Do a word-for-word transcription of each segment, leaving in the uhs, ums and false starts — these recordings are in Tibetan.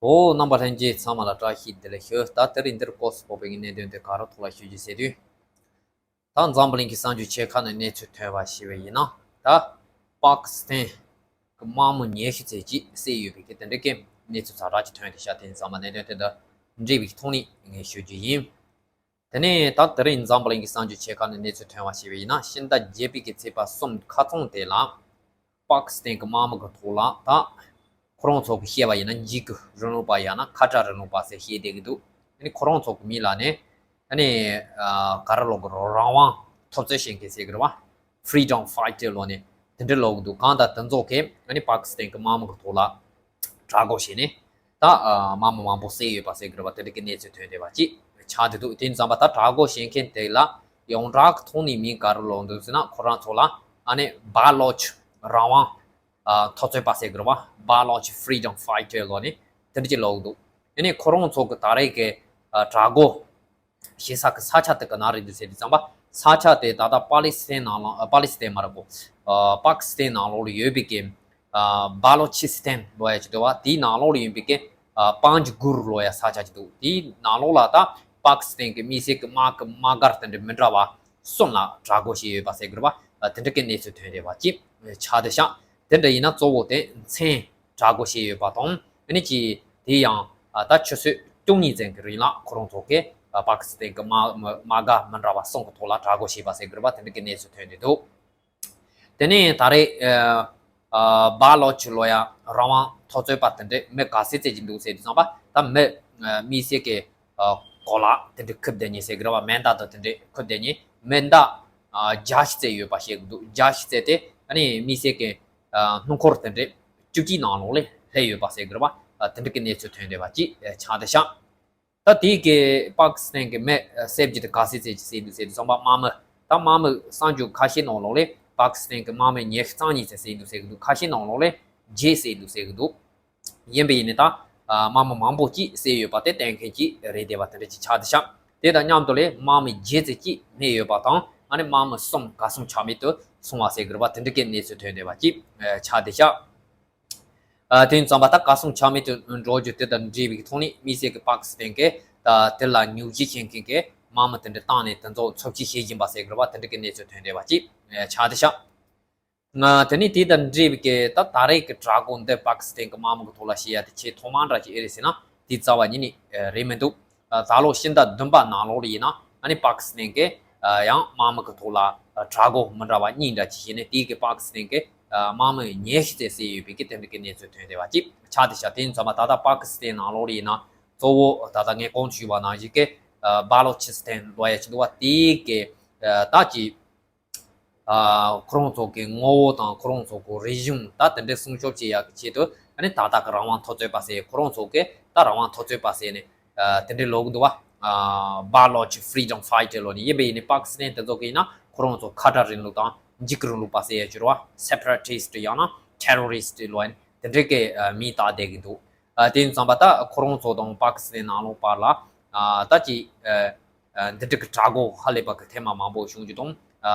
འོ། རྣམ་པ་ལྷན་རྒྱས་ཚང་མ་ལ་བཀྲ་ཤིས་བདེ་ལེགས་ཞུ། ད་དེ་རིང་འདིར་སྐོར་སུ་ཕོག་པའི་གནད་དོན་དེ་ག་རེ་ཐོག་ལ་ཞུ་རྒྱུ་ཟེར་དུས། ད་འཛམ་བུ་གླིང་གི་གསར་འགྱུར་ཆེ་ཁག་ནས་གནས་ཚུལ་ཐོན་པ་ཞིག་ཡིན་ན། ད་པ་ཀི་སི་ཐན་གྱི་དམག་མི་ཉི་ཤུ་ཙམ་ཅིག་བསད་ཡོད་པའི་གི་དེ་འདྲའི་གི་གནས་ཚུལ་ཛ་དྲག་ཅིག་ཐོན་ཏེ་ཤག་དེ་ཚང་མ་གནད་དོན་དེ་དང་འབྲེལ་བའི་ཐོག་ནས་ངས་ཞུ་རྒྱུ་ཡིན། དེ་ནས་ད་དེ་རིང་འཛམ་བུ་གླིང་གི་གསར་འགྱུར་ཆེ་ཁག་ནས་གནས་ཚུལ་ཐོན་པ་ཞིག་ཡིན་ན། ཕྱི་ཟླ་བརྒྱད་པའི་གི་ཚེས་པ་གསུམ་ཁ་རྩང་དེ་ལ། པ་ཀི་སི་ཐན་གྱི་དམག་མི་གི་ཐོག་ལ། ད་ཁོ་རང་ཚོ་གི་བཤད་པ་ཡིན་ན་འཇིགས་སྐུལ་རིང་ལུགས་པ་ཡང་ན་ཁ་བྲལ་རིང་ལུགས་པ་ཟེར་བཤད་བསྡད་ཀྱི་འདུག་ཨ་ནི་ཁོ་རང་ཚོ་གི་མིང་ལ་ནི་ཨ་ནི་ག་རེ་ལབ་དགོས་རེད། རང་དབང་འཐབ་རྩོད་བྱེད་མཁན་ཟེར་གྱི་རེད་བ། Freedom Fighter ལབ་ནས་དེ་འདྲ་ལབ་ཀྱི་འདུག་གང་ལྟར་དེ་ཚོ་གིས་ཨ་ནི་པ་ཀི་སི་ཐན་གྱི་དམག་མི་གི་ཐོག་ལ་དྲག་རྒོལ་བྱས་ནས། ད་དམག་མི་མང་པོ་བསད་ཡོད་པ་ཟེར་གྱི་རེད་བ། དེ་འདྲ་གི་གནས་ཚུལ་ཐོན་བསྡད་པ་ཅིག་ཆགས་བསྡད་འདུག་དེ་ཡིན་ཙང་པ་ད་དྲག་རྒོལ་བྱེད་མཁན་དེ་ལ་ཡོངས་གྲགས་ཀྱི་ཐོག་ནས་མིང་ག་རེ་ལབ་འདུག་ཟེར་ན། ཁོ་རང་ཚོ་ལ་ཨ་ནི་བྷ་ལོཆ་རང་དབང་འཐབ་རྩོད་པ་ཟེར་གྱི་རེད་བ། བྷ་ལོཆ་Freedom Fighter ལབ་ནས་དེ་འདྲ་ཅིག་ལབ་འདུག་ཨ་ནི་ཁོ་རང་ཚོ་གི་ད་རེས་ཀྱི་དྲག་རྒོལ་བྱེད་ས་གི་ས་ཆ་དེ་ག་ན་རེད་འདུག་ཟེར་དུས་ཙམ་པ། ས་ཆ་དེ་ད་ལྟ་པ་ལི་སི་ཐན་ནང་ལོགས། ཨ། པ་ལི་སི་ཐན་མ་རེད་གོ། ཨ། པ་ཀི་སི་ཐན་ནང་ལོགས་ལ་ཡོད་པའི་གི། ཨ། བྷ་ལོ་ཆི་སི་ཐན་ལབ་ཡ་ཅིག་འདུག་བ། དེའི་ནང་ལོགས་ལ་ཡོད་པའི་གི། ཨ། པང་ཇི་གུར་ལབ་ཡ་ས་ཆ་ཅིག་འདུག་དེའི་ནང་ལོགས་ལ་ད་པ་ཀི་སི་ཐན་གི་དམིགས་བསལ་གི་དམག་གི་དམག་སྒར་དེ་འདྲ་མི་འདྲ་བ་གསུམ་ལ་དྲག་རྒོལ་བྱས་ཡོད་པ་ཟེར་གྱི་རེད་བ། ཨ། དེ་འདྲ་གི་གནས་ཚུལ་ཐོན་བསྡད་པ་ཅིག་ཆགས་བསྡད་ཤག་དེ་འདྲ་ཡིན་ན་གཙོ་བོ་དེ་མཚན་དྲག་རྒོལ་བྱས་ཡོད་པ་དང་། ཨ་ནི་ཅིག་དེ་ཡང་ད་ཆུ་ཚོད་བཅུ་གཉིས་ཙམ་གྱི་རིང་ལ་ཁོ་རང་ཚོ་གིས་པ་ཀི་སི་ཐན་གྱི་དམག་དམག་སྒར་མི་འདྲ་བ་གསུམ་གྱི་ཐོག་ལ་དྲག་རྒོལ་བྱས་པ་ཟེར་གྱི་རེད་པ། དེ་འདྲ་གི་གནས་ཚུལ་ཐོན་བསྡད་འདུག་དེ་ནས་ད་རེས་ཨ་ཨ་བྷ་ལོ་ཆི་ལབ་ཡ་རང་དབང་འཐབ་རྩོད་པ་དེ་འདྲས་མི་ག་ཚོད་ཙམ་ཅིག་འདུག་ཟེར་དུས་ཙམ་པ། ད་མི་ཨ་དམིགས་བསལ་གྱི་ཨ་གོ་ལ་དེ་འདྲས་ཁུར་བསྡད་མཁན་ཟེར་གྱི་རེད་པ། མེ་མདའ་དང་དེ་འདྲས་ཁུར་བསྡད་མཁན་མི་མདའ་ཨ་བརྒྱ་ཞིག་ཙམ་ཡོད་པ་བཤད་ཀྱི་འདུག་བརྒྱ་ཞིག་ཙམ་དེ་ཨ་ནི་དམིགས་བསལ་གྱི་ཨ་སྣུམ་འཁོར་དེ་འདྲས་བཅུ་གཅིག་ནང་ལོགས་ལ་སླེབས་ཡོད་པ་ཟེར་གྱི་རེད་པ། ཨ་དེ་འདྲ་གི་གནས་ཚུལ་ཐོན་བསྡད་པ་ཅིག་ཨ་ཆགས་བསྡད་ཤག་ད་དེའི་གི་པ་ཀི་སི་ཐན་གི་མི་ཨ་བསད་རྒྱུ་དེ་ག་ཚོད་ཙམ་ཅིག་བསད་འདུག་ཟེར་དུས་ཙམ་པ། དམག་མི། ད་དམག་མི་གསར་འགྱུར་ཁ་ཤས་ནང་ལོགས་ལ་པ་ཀི་སི་ཐན་གི་དམག་མི་ཉི་ཤུ་རྩ་གཉིས་ཙམ་བསད་འདུག་ཟེར་གྱི་འདུག་ཁ་ཤས་ནང་ལོགས་ལ་བརྒྱད་བསད་འདུག་ཟེར་གྱི་འདུག་ཡིན་པ་ཡིན་ནའི་ད་ཨ་དམག་མི་མང་པོ་ཅིག་བསད་ཡོད་པ་དེ་གཏན་འཁེལ་ཅིག་རེད་བསྡད་པ་དེ་འདྲ་ཅིག་ཆགས་བསྡད་ཤག་དེ་དང་མཉམ་དུ་ལ་དམག་མི་བརྒྱད་ཙམ་ཅིག་རྨས་ཡོད་པ་དང་། ཨ་ནི་དམག་མི་གསུམ་གར་སོང་ཆ་མེད་དུ་སོང་བ་ཟེར་གྱི་རེད་པ། དེ་འདྲ་གི་གནས་ཚུལ་ཐོན་བསྡད་པ་ཅིག་ཨ་ཆགས་བསྡད་ཤག་ཨ་དེ་ཡིན་ཙམ་པ་ད་གར་སོང་ཆ་མེད་དུ་འགྲོ་རྒྱུ་དེ་དང་འབྲེལ་བའི་ཐོག་ནས་དམིགས་བསལ་གྱི་པ་ཀི་སི་ཐན་གྱིས་ད་དེ་ལ་ཉོག་བཤད་བྱེད་མཁན་གྱི་དམག་མི་དེ་འདྲ་བཏང་ནས་དེ་ཚོ་འཚོ་བཅུད་བྱེད་བཞིན་པ་ཟེར་གྱི་རེད་པ། དེ་འདྲ་གི་གནས་ཚུལ་ཐོན་བསྡད་པ་ཅིག་ཨ་ཆགས་བསྡད་ཤག་ང་དེ་ནས་དེ་དང་འབྲེལ་བའི་གི་ད་ད་རེས་ཀྱི་དྲག་རྒོལ་འདི་པ་ཀི་སི་ཐན་གྱི་དམག་མི་གི་ཐོག་ལ་བྱེད་ཡ་དེ་ཆེས་ཐོག་མ་འདྲ་ཅིག་ཨེ་རེད་ཟེར་ན། དེ་རྩ་བ་ཉིད་ནས་རེད་མི་འདུག་ད་ལོ་ཕྱི་ཟླ་བདུན་པ་ནང་ལོགས་ལ་ཡིན་ན། ཨ་ནི་པ་ཀི་སི་ཐན་གྱིས་ཡང་དམག་མི་གི་ཐོག་ལ་དྲག་རྒོལ་མི་འདྲ་བ་གཉིས་འདྲ་ཅིག་བྱས་ནས། དེ་གི་པ་ཀི་སི་ཐན་གྱི་དམག་མི་ཉི་ཤུ་ཙམ་བསད་ཡོད་པའི་གི་དེ་འདྲ་གི་གནས་ཚུལ་ཐོན་བསྡད་པ་ཅིག་ཆགས་བསྡད་ཤག་དེ་ཡིན་ཙམ་པ་ད་ལྟ་པ་ཀི་སི་ཐན་ནང་ལོགས་ལ་ཡིན་ན། གཙོ་བོ་ད་ལྟ་ངས་གོང་དུ་ཞུས་པ་ནང་བཞིན་གྱི་ཨ་བྷ་ལོ་ཆི་སི་ཐན་ལབ་ཡ་ཅིག་འདུག་པ། དེ་གི་ཨ་ད་ཅིག་ཨ་ཁོ་རང་ཚོ་གི་ངོ་བོ་དང་ཁོ་རང་ཚོ་གི་རིག་གཞུང་ད་དེ་འདྲའི་སྲུང་སྐྱོབ་བྱེད་ཡག་གི་ཆེད་དུ། ཨ་ནི་ད་ལྟ་གི་རང་དབང་འཐབ་རྩོད་པ་ཟེར། ཁོ་རང་ཚོ་གི་ད་རང་དབང་འཐབ་རྩོད་པ་ཟེར་ནས་ཨ་དེ་འདྲའི་ལབ་གི་འདུག་པ། ཨ་བྷ་ལོ་ཆི་Freedom Fighter ལབ་ནས། ཡིན་པ་ཡིན་ནའི་པ་ཀི་སི་ཐན་དེ་ཚོ་གི་ཡིན་ན་ཁོ་རང་ཚོ་ཁ་བྲལ་རིང་ལུགས་དང་འཇིགས་སྐུལ་རིང་ལུགས་པ་ཟེར་ཡ་ཅིག་རེད་པ། Separatist ཡང་ན་Terrorist ལབ་ནས་དེ་འདྲའི་གི་ཨ་མིང་བཏགས་བསྡད་ཀྱི་འདུག་ཨ་དེ་ཡིན་ཙམ་པ་ད་ཁོ་རང་ཚོ་དང་པ་ཀི་སི་ཐན་ནང་ལོགས་བར་ལ་ཨ་ད་ཅིག་ཨ་ཨ་འདི་འདྲ་གི་དྲག་རྒོལ་ཧ་ལས་པ་གི་ཐེངས་མ་མང་པོ་བྱུང་རྒྱུ་དང་། ཨ་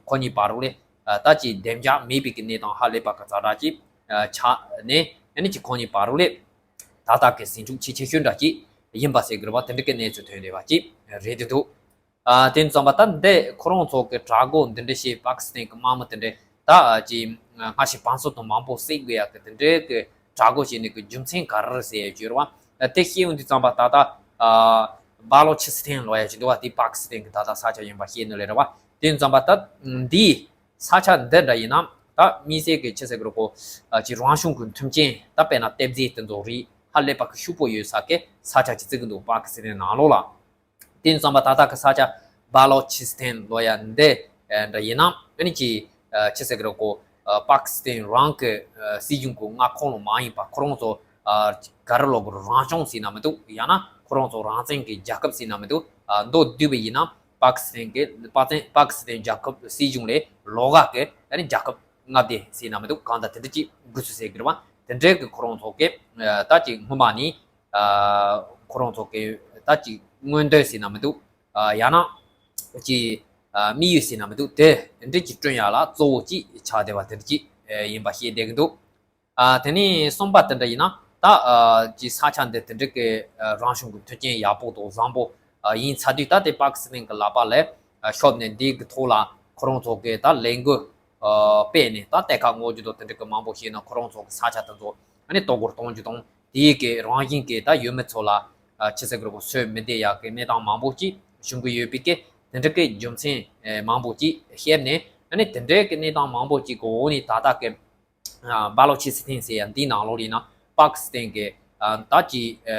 ཁོ་གཉིས་བར་ལ་ཨ་ད་ཅིག་བདེ་འཇགས་མེད་པའི་གི་གནས་སྟངས་ཧ་ལས་པ་གི་ཛ་དྲག་ཅིག་ཨ་ཆགས་ནས། ཨ་ནི་ཅིག་ཁོ་གཉིས་བར་ལ་ད་ལྟ་གི་ཟིང་འཁྲུག་ཆེས་ཆེ་ཤོས་འདྲ་ཅིག་ཡིན་པ་ཟེར་གི་རེད་པ། དེ་འདྲ་གི་གནས་ཚུལ་ཐོན་བསྡད་པ་ཅིག་རེད་འདུག་ཨ་དེ་ཙམ་པ་ད་འདི་ཁོ་རང་ཚོ་གི་དྲག་རྒོལ་འདི་འདྲ་བྱས། པ་ཀི་སི་ཐན་གི་དམག་མི་དེ་འདྲ་ད་ཅིག་སྔ་ཕྱི་བང་སོ་དང་མང་པོ་བསད་དགོས་ཡག་གི་དེ་འདྲའི་གི་དྲག་རྒོལ་བྱས་ནས་གི་རྒྱུ་མཚན་ག་རེ་རེད་ཟེར་ཡ་ཅིག་ཡོད་རེད་པ། དེ་བཤད་ཡོང་དུས་ཙམ་པ་ད་ལྟ་ཨ་བྷ་ལོ་ཆི་སི་ཐན་ལབ་ཡ་ཅིག་འདུག་པ། དེ་པ་ཀི་སི་ཐན་གི་ད་ལྟ་ས་ཆ་ཡིན་པ་ཤེས་ནི་ལས་རེད་པ། དེ་ཙམ་པ་ད་འདི་ས་ཆ་འདི་འདྲ་ཡིན་ན། ད་དམིགས་བསལ་གི་ཆི་ཟེར་གི་རེད་གོ། ཨ་ཅིག་རང་བྱུང་གི་མཐུན་རྐྱེན། ད་དཔེར་ན་གཏེར་རྫས་དེ་ཚོ་རིགས་ཧ་ལས་པ་གི་ཤུགས་པོ་ཡོད་ས་གི་ས་ཆ་ཅིག་བརྩི་གི་འདུག་པ་ཀི་སི་ཐན་ནང་ལོགས་ལ། དེ་ཙམ་པ་ད་ལྟ་གི་ས་ཆ་བྷ་ལོ་ཆི་སི་ཐན་ལབ་ཡ་འདི་འདྲ་ཡིན་ན། ཨ་ནི་ཅིག་ཨ་ཆི་ཟེར་གི་རེད་གོ། ཨ་པ་ཀི་སི་ཐན་རང་གི་ཨ་སྲིད་གཞུང་གི་མངའ་ཁོངས་ལ་མ་ཡིན་པ། ཁོ་རང་ཚོ་ཨ་ག་རེ་ལབ་དགོས་རེད། རང་སྐྱོང་ཟེར་ན་མི་འདུག་ཡང་ན་ཁོ་རང་ཚོ་རང་བཙན་གི་རྒྱལ་ཁབ་ཟེར་ན་མི་འདུག་ཨ་མདོར་བསྡུས་པ་ཡིན་ན་པ་ཀི་སི་ཐན་གི་པ་ཀི་སི་ཐན་རྒྱལ་ཁབ་སྲིད་གཞུང་ལས་ལོགས་ཀ་གི་ཨ་ནི་རྒྱལ་ཁབ་མངའ་སྡེ་ཟེར་ན་མི་འདུག་གང་ལྟར་དེ་འདྲ་ཅིག་དགོས་ཚུལ་ཟེར་གི་རེད་པ། དེ་འདྲའི་གི་ཁོ་རང་ཚོ་གི་ཨ་ད་ཅིག་སྔོན་མ་ནས་ཨ་ཁོ་རང་ཚོ་གི་ད་ཅིག་མངོན་འདོད་ཟེར་ན་མི་འདུག་ཨ་ཡང་ན་ཅིག་ཨ་དམིགས་ཡུལ་ཟེར་ན་མི་འདུག་དེ་འདྲ་ཅིག་བསྐྲུན་ཡ་ལ་གཙོ་བོ་ཅིག་ཆགས་བསྡད་པ་དེ་འདྲ་ཅིག་ཨ་ཡིན་པ་ཤེས་བསྡད་གི་འདུག་ཨ་དེ་ནས་གསུམ་པ་དེ་འདྲ་ཡིན་ན། ད་ ད་ཨ་ཅི་ས་ཆ་འདི་དེ་འདྲ་གི་ཨ་རང་བྱུང་གི་མཐུན་རྐྱེན་ཡག་པོ་དང་བཟང་པོ་ཨ་ཡིན་ཚར་དུས། ད་དེ་པ་ཀི་སི་ཐན་གི་ལག་པ་ལ་ཨ་ཤོར་ནས་འདི་གི་ཐོག་ལ་ཁོ་རང་ཚོ་གི་ད་ལས་འགུལ་ཨ་སྤེལ་ནས། ད་གཏེར་ཁ་སྔོག་རྒྱུ་དང་དེ་འདྲ་གི་མང་པོ་བྱས་ནས་ཁོ་རང་ཚོ་གི་ས་ཆ་དེ་ཚོ་ཨ་ནི་གཏོར་རྒོལ་གཏོང་རྒྱུ་དང་། དེའི་གི་རང་བཞིན་གི་ད་ཡུལ་མི་ཚོ་ལ་ཨ་ཅི་ཟེར་དགོས་རེད། སོ་སོས་མི་བདེ་ཡག་གི་གནས་སྟངས་མང་པོ་ཅིག་བྱུང་གི་ཡོད་པའི་གི་དེ་འདྲ་གི་རྒྱུ་མཚན་ཨ་མང་པོ་ཅིག་བཤད་ནས། ཨ་ནི་དེ་འདྲ་གི་གནས་སྟངས་མང་པོ་ཅིག་གི་འོག་ནས་ད་ལྟ་གི་ཨ་སྦ་ལོ་ཆི་སི་ཐན་ཟེར་ཡ་འདིའི་ནང་ལོགས་ལ་ཡིན་ན། པ་ཀི་སི་ཐན་གི་ཨ་ད་ཅི་ཨ་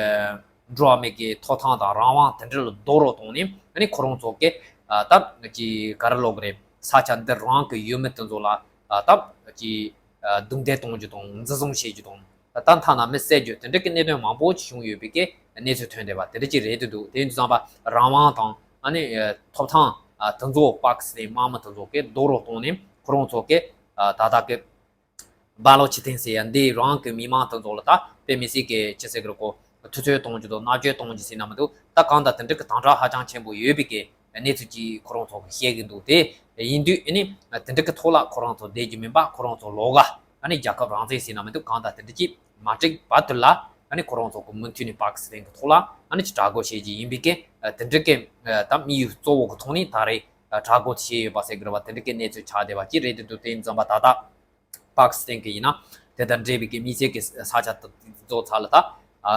འགྲོ་བ་མི་གི་ཐོབ་ཐང་དང་རང་དབང་དེ་འདྲ་ལ་རྡོག་རོལ་བཏང་ནས། ཨ་ནི་ཁོ་རང་ཚོ་གི་ཨ་ད་ཅི་ག་རེ་ལབ་དགོས་རེད། ས་ཆ་འདི་རང་གི་ཡུལ་མི་དེ་ཚོ་ལ་ཨ་ད་ཅི་ཨ་རྡུང་རྡེག་གཏོང་རྒྱུ་དང་། འཛིན་བཟུང་བྱེད་རྒྱུ་དང་། ད་མཐའ་ན་མི་བསད་རྒྱུ་དེ་འདྲ་གི་གནད་དོན་མང་པོ་ཅིག་བྱུང་ཡོད་པའི་གི་གནས་ཚུལ་ཐོན་བསྡད་པ་དེ་འདྲ་ཅིག་རེད་འདུག་དེ་ཡིན་དུས་ཙམ་པ་རང་དབང་དང་ཨ་ནི་ཨ་ཐོབ་ཐང་ཨ་དེ་ཚོ་པ་ཀི་སི་ཐན་དམག་མི་དེ་ཚོ་གིས་རྡོག་རོལ་བཏང་ནས། ཁོ་རང་ཚོ་གིས་ཨ་ད་ལྟ་གི་སྦ་ལོ་ཆི་སི་ཐན་ཟེར་ཡ་འདི་རང་གི་མི་མང་དེ་ཚོ་ལ་ད་དཔེ་མི་སྲིད་གི་ཅི་ཟེར་གི་རེད། ཁོ་དུས་ཚོད་གཏོང་རྒྱུ་དང་མནར་གཅོད་གཏོང་རྒྱུ་ཟེར་ན་མི་འདུག་ད་གང་ལྟར་དེ་འདྲ་གི་དམ་དྲག་ཧ་ཅང་ཆེན་པོ་ཡོད་པའི་གི་གནས་ཚུལ་ཅིག་ཁོ་རང་ཚོ་གིས་བཤད་གི་འདུག་དེ་ཡིན་དུས་ཨ་ནི་དེ་འདྲ་གི་ཐོག་ལ་ཁོ་རང་ཚོ་བསྡད་རྒྱུ་མིན་པ། ཁོ་རང་ཚོ་ལོགས་ཀ་ཨ་ནི་རྒྱལ་ཁབ་རང་བཙན་ཟེར་ན་མི་འདུག་གང་ལྟར་དེ་འདྲ་ཅིག་མ་འགྲིག་བར་དུ་ལ་ཨ་ནི་ཁོ་རང་ཚོ་གིས་མུ་མཐུད་ནས་པ་ཀི་སི་ཐན་གི་ཐོག་ལ་ཨ་ནི་ཅིག་དྲག་རྒོལ་བྱེད་རྒྱུ་ཡིན་པའི་གི་དེ་འདྲ་གི་ད་དམིགས་ཡུལ་གཙོ་བོ་གི་ཐོག་ནས་ད་རེས་དྲག་རྒོལ་བྱས་ཡོད་པ་ཟེར་གི་རེད་པ། དེ་འདྲ་གི་གནས་ཚུལ་ཆགས་བསྡད་པ་ཅིག་རེད་འདུག་དེ་ཡིན་ཙམ་པ་ད་ལྟ་པ་ཀི་སི་ཐན་གི་ཡིན་ན་དེ་དང་འབྲེལ་བའི་གི་དམིགས་བསལ་གི་ས་ཆ་དེ་ཚོ་ཚ་ལ་ད་ཨ་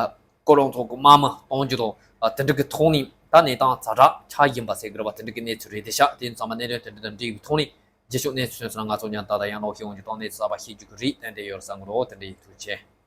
ཁོ་རང་ཚོ་གི་དམག་མི་གཏོང་རྒྱུ་དང་། ཨ་དེ་འདྲ་གི་ཐོག་ནས་ད་གནས་སྟངས་ཛ་དྲག་ཆགས་བཞིན་པ་ཟེར་གི་རེད་པ། དེ་འདྲ་གི་གནས་ཚུལ་རེད་དེ་ཤག་དེ་ཡིན་ཙམ་པ་གནད་དོན་དེ་འདྲ་དང་འབྲེལ་བའི་ཐོག་ནས་རྗེས་ཕྱོགས་གནས་ཚུལ་ཐོན་སོང་ན་ང་ཚོ་མཉམ་དུ་ད་ལྟ་ཡང་ལོག་ཤེས་འོང་རྒྱུ་དང་། གནས་ཚུལ་གསར་པ་ཤེས་རྒྱུ་གི་རེད། ཏན་ཏན་ཡོད་རེད་བསམ་གི་རེད། དེ་འདྲ་ཡིན། ཐུགས་རྗེ་ཆེ།